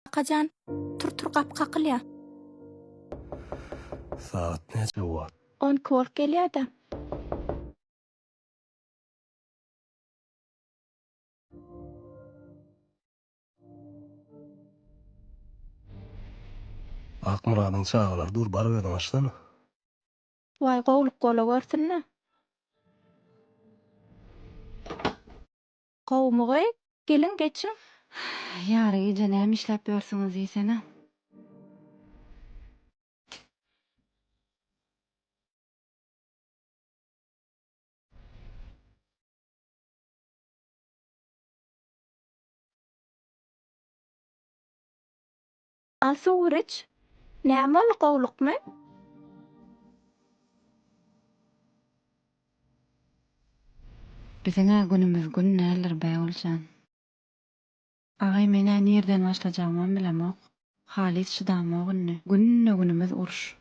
Kakajan, tur tur gapy kakylýa. Sagat näçe wagt? 12 bolup gelýä-dä. Akmyradyň çagalary dur, baryp özüň açsana. Waý gowluk bola görsün-dä. Gowumy gyz? Geliň geçiň. Ýary gije näme işläp ýörsüňiz diýsene. Al suw iç. Näme boldy gowlukmy? Biziň-ä günümiz gün däldir Bägüljan. Agaý men-ä nirden başlajagymam bilemok. Halys çydamok indi. Günde-günümiz uruş.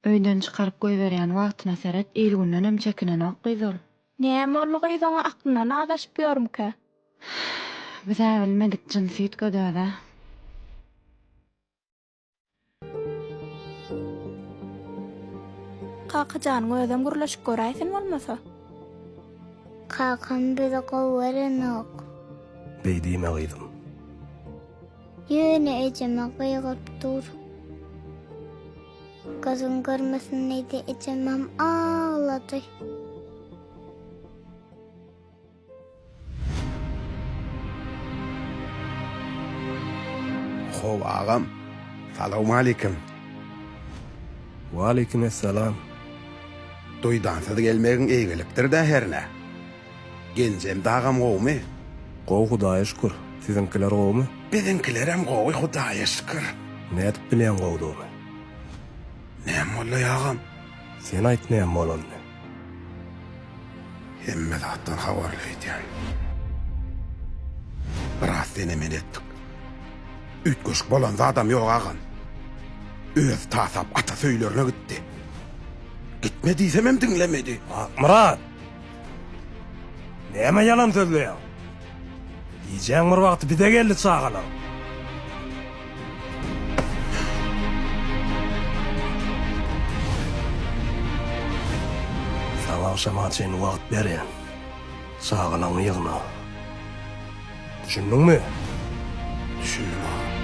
Öýden çykaryp goýberýän wagtyna seret, il-gündenem çekinenok gyz ol. Näme boldy gyz oňa aklyndan azaşyp ýörmükä? Biz-ä bilmedik jynsy üýtgedi öz-ä. Kakajanyň özem gürleşip göräýsin bolmasa. Kakam bizi gowy görenok. Beý diýme gyzym. Ýöne ejeme gygyryp dur. Gözüň görmesin diýdi, ejemem aglady. How agam. Salowmalikim. Waleýkim essalam. Duýdansyz gelmegiň eýgilikdir-dä hernä. Genjem dagam gowumy? Gowy Hudaýa şükür. Siziňkiler gowumy? Biziňkilerem gowy Hudaýa şükür. Nädip bilýäň gowudygyny? Näme boldy agam? Sen aýt näme bolanyny. Hemme zatdan habarly öýdýän. Biraz sene-mene etdik. Üýtgeşik bolan zadam ýok agam. Özi tasap atasy öýlerine gitdi. Gitme diýsemem diňlemedi. Akmyrat! Näme ýalan sözleýäň? Gijäň bir wagty bize geldi çagalar. Saňa agşama çenli wagt berýän. Çagalaňy ýygna. Düşündiňmi? Düşündim agam.